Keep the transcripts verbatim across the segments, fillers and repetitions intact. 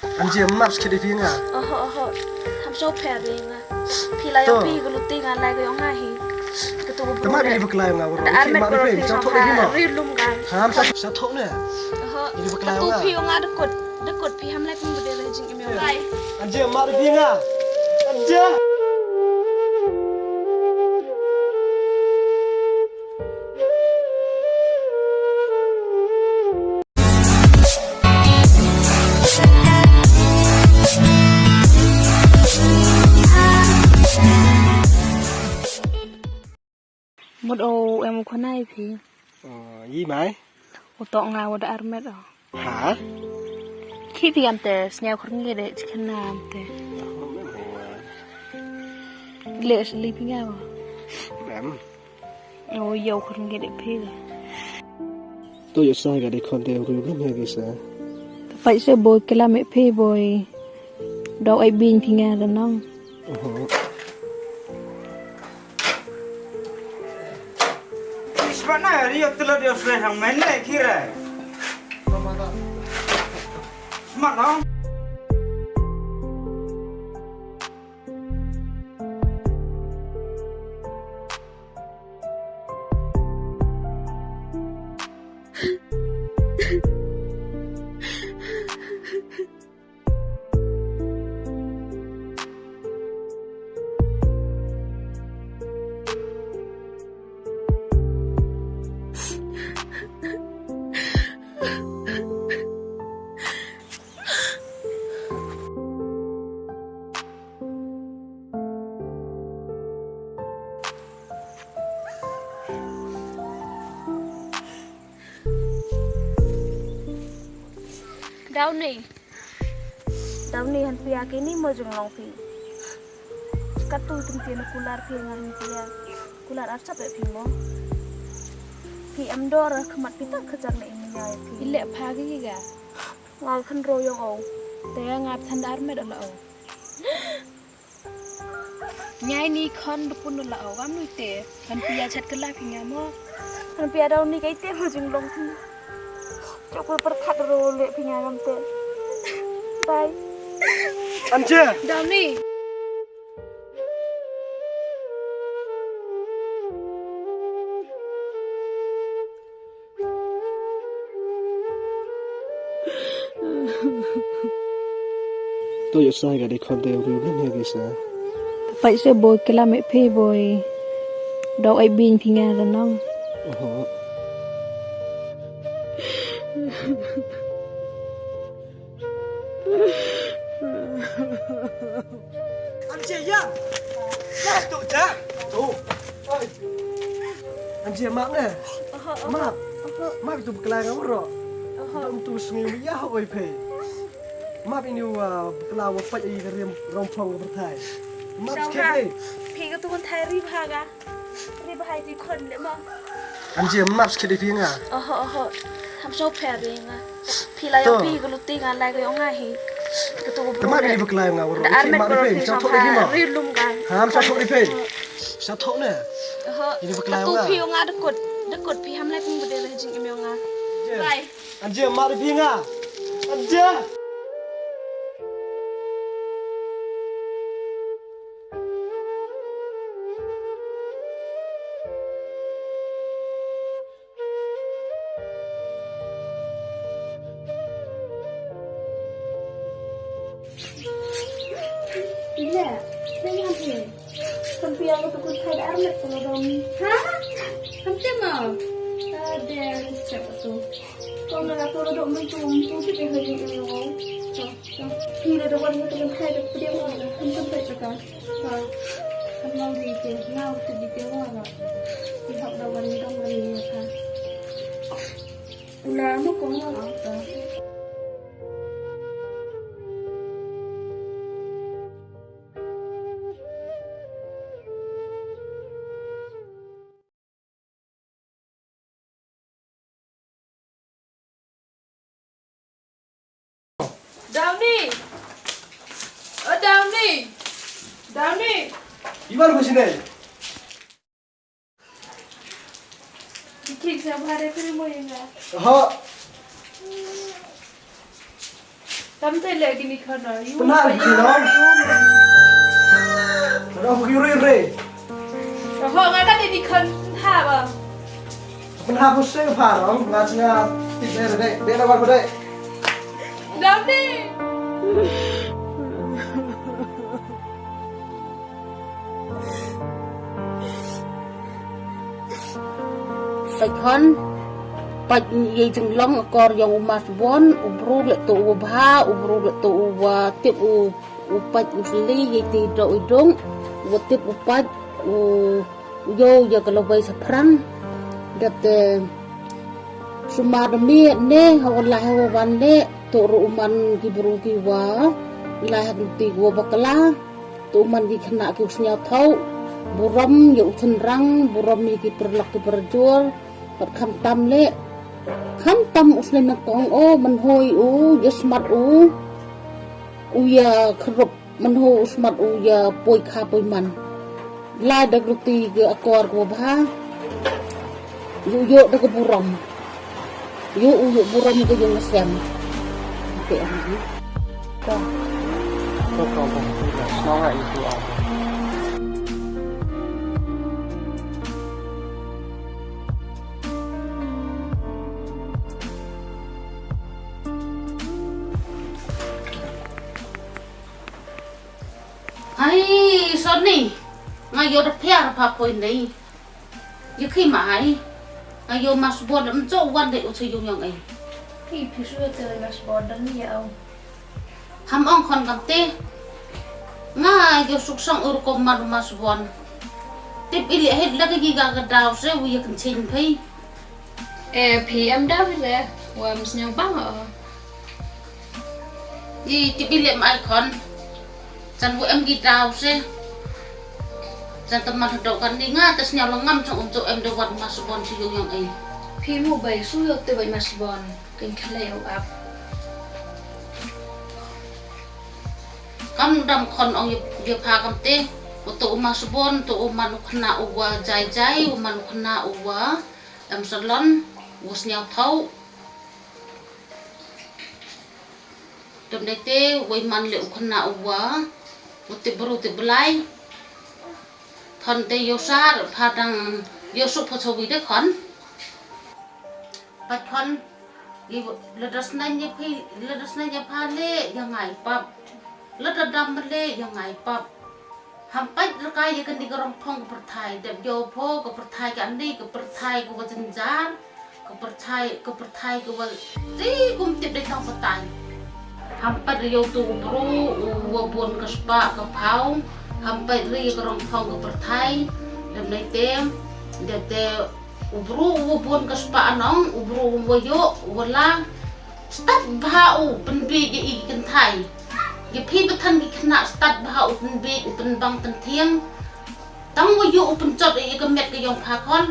Anjia, map skit ïa phi nga. Oho, oho. Ham shu pher ïa nga. Phi la ïong phi ka luti nga lai ka ïong nga hi. Ka tu ka bru. Te map ïa phi bakla ïong nga, da armet ka rot phi sha thok ïa phi ma. Ri lum nga. Ham sha thok ne. Oho. Ïa phi bakla ïong nga. Ka tu phi ïong nga da kut. Da kut phi ham lai phi ba dei la jingim ïong nga. Anjia, map ïa phi nga. Anjia. Mut o em u khana ïa phi. Oh, yi mai. U tok nga wa da armet o. Ha? Ki phi am te sñiaw khur ngi de chicken na am te. Le sli phi nga wa. Em. O yow khur ngi de phi. To yo sa ga de khon te ru ru me gi sa. Pait se boy kela me phi boy. Dau ai bing phi nga da nong. Oho. Sbana ri yo telo dio sre hang men le kira. Smat nong. Downy. Downy, han pia kini mo jinglong phi. Katu tum tian kular phi ngan pia. Kular ar chap phi mo. Phi em dor khmat phi tak khajak le im nya phi. Ile pha gi ga. Nga khan ro yong o. Te nga than dar me do lo. Ngai ni khon du pun la o gam nu te. Kan pia chat kala phi nga mo. Kan pia Downy kai te mo jinglong phi. Chok pur per khat ro le phi nga gam te. Bye. Anche. Downy. To yo sa ga de khon te ru ru ne gi sa. Pait se boy kela me phi boy. Dau ai bing phi nga da nong. Oho. Anjia, ya. Ya, tu, ja. Tu. Oi. Anjia, map ne? Oho, oho. Map. Oho. Map itu bakla nga waro. Oho. Dom tu sngi mi ya hoi phe. Map ini wa bakla wa pait i rim rom phong ka pyrthai. Map skit. Phi ka tu kan thai ri bha ga. Ri bha i ti khon le ma. Anjia, map skit i phi nga. Oho, oho. Ham shu pher ri nga. Phi la yong phi ka luti nga lai ka yong nga hi. Ka tu ka bru. Te map ini bakla nga waro. Da armet ka rot phi sha thok ri ma. Ri lum nga. Ham sha thok ri phi. Sha thok ne. Oho. Ini bakla nga. Ka tu phi yong nga da kut. Da kut phi ham lai phi ba dei la jingim yong nga. Bye. Anjia, map ri phi nga. Anjia. Ile, tengah ni. Sampai aku takut ada armet kalau dong. Ha? Sampai mau? Ada siapa tu? Kau nak aku duduk mentung, tu kita hari ini. Phi la da wan ka tu kan thai da pdiang wan kan kan thai da ka. Ha. Kan mau di ke, mau tu di ke wan. Phi hap da wan dong wan ni ka. Ula mo ko mo ka. Downy! O Downy! Downy! Iwan ko sini. Kiki sa bhare kare mo inga. Ho. Tam te le kini khana yu. Pynhap ki no. Pynhap ki ri ri. Ho nga ka te ni khan pynhap ba. Pynhap ko se pha no nga nga ti de de de na ba ko de. Dam ni. Peit khon, peit ïa i jinglong akor jong u Masbon, u briew leh to u bha, u briew leh to u ba tip u, u peit u sli ïa i ti dok i dong, u ba tip u peit u, u ïoh ïa ka lawei shaphrang. Dep te sumar da miet ne ha u lai ha u wan leh to ruh u man ki briew ki wa lai ha ki ti ki wa bakla. To u man ki khynnah ki u sñiawthooh, burom ïa u shynrang, burom ïa ki paralok ki parajor, bad khamtam leh, khamtam u snem nyngkong o, mynhoi u, ïa smat u, u ïa khyrup, mynhoi u smat u ïa poi kha poi man. Lai da ka luti ka akor ka wa bha. Ïoh ïoh da ka burom. Ïoh u ïoh burom ka ïing ka sem. Te ah. Ka. Ka ka ka. Snow nga itu ah. Hai, Soni, nga ïoh da pher pha poi nei. Ïa khi ma hai. Nga ïoh Masbon ym cho wan dei u cha yung yong ei. Phi phi shu te Masbon dan ni au. Ham ong khon kam te. Nga ïoh suk song ur ko man Masbon. Tip ili hit la ka gi ga ka daw se u ïa kan chin phai. Eh, phi em daw hi le, wa ym sñiaw bang o. Yi, tip i leh ma ai khon. Jan wa em ki daw se. Jan ta man hadooh kani nga ta sñiaw la ngam chong um chong em da wat Masbon chi yung yong ei. Phi mu bai su yo te bai Masbon. Kin khlei u ap. Kam dam khon ong ïa, ïa pha kam te. Wa to u Masbon, to u man u khynnah u wa jai jai, u man u khynnah u wa em salon, u sñiawthooh. Dep dei te, wei man le u khynnah u wa, u tip bru tip blai. Thon te ïoh sar, pha dang ïoh suk pha chawi de khon. Pat khon, i lada snaiñ ïa phi, lada snaiñ ïa pha le, ïa ngai pap. Lada dam le, ïa ngai pap. Ham pait rkai ïa kani ka rong phong ka pyrthai, dep ïoh pho ka pyrthai kani ka pyrthai ka wa jynjar, ka pyrthai, ka pyrthai ka wa ri kum tip dei tang pyrthai. Ham pait ri ïoh tu u bru u wa bun ka spah ka phaw, ham pait ri ka rong phong ka pyrthai, dep nei tem, dep te u bru u wa bun ka spah anong, u bru u wa ïoh, u wa la, Stad bha u pynbiej ïa i kynthai. Ïa phi ba than ki khynnah stad bha u pynbiej u pynbang pynthiang. Tang wa ïoh u pynjot ïa ka met ka yong pha khon.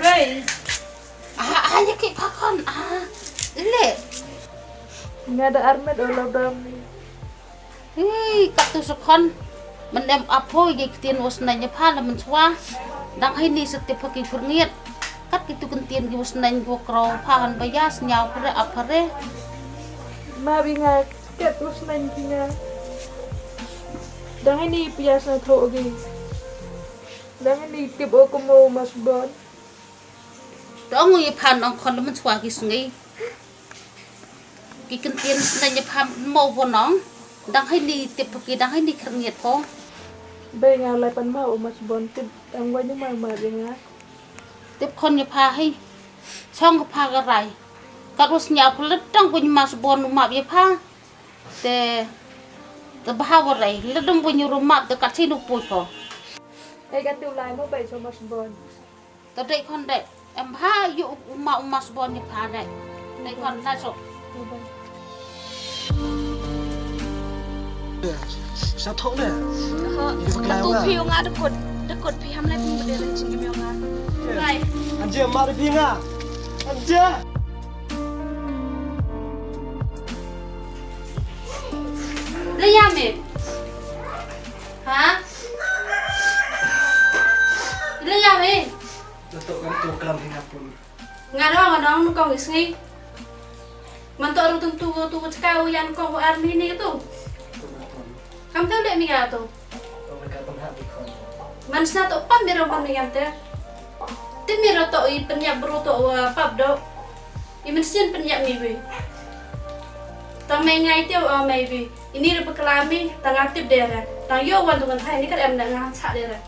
Bei. Ah, ah, ïa ki pha khon. Ah, le. Nga da armet o la dam ni. Hi, kat tu sa khon. Men em apo ïa ki ktien wa snaiñ ïa pha la mynshuwa. Dang hei ni sa tip pha ki pyrngiat. Kat ki tu ktien ki wa snaiñ ki wa kraw pha han ba ïa sñiaw pha re ap pha re. Ma bi nga kat wa snaiñ ki nga. Dang hei ni pia sa tho gi. Dang ni tip o ko mo Masbon. Tong ïa phan ong khon la mynshuwa ki sngi. Ki kyntien sneng ïa phan mo bo nong. Dang hai ni tip ki dang hai ni khyrngiat ko. Bei nga lai pan ma u Masbon tip dang wa ni ma ma ïa nga. Tip khon ïa pha hai. Chong ka pha ka rai. Kat wa sñiaw pha la dang wa ni Masbon u map ïa pha. Te, te bha wa rei, la dang wa ni ru map te kat chi nu pui ko. Ei, kan tu lai mo bei so Masbon. Te dei khon dei, em bha yu u ma u Masbon ni pha dei. Dei khon na so. Sa thok ne. Ho. Ni pha klai tu wa. Phi nga da kut, da kut phi ham lai phi ba dei lai chin ki mi nga. Lai. Anje ma da phi nga. Anje. Lei ïa me. Ha? Lei ïa me. Dato kam tu klam hi ngapun. Nga dang, nga dang nukong isngi. Man to ru tum tu tu chka u yan kong u army ni tu. Kam tu le mi ga tu. Man sna to pan mi ro man mi gam te. Te mi ro to i pynïap bru to wa pap do. I mynsiem pynïap mi wi. Tang mai ngai te wa mai wi. Ini re pekla mi tang atip dere. Tang yo wan tu ngan thai ni kan em na ngan sa dere.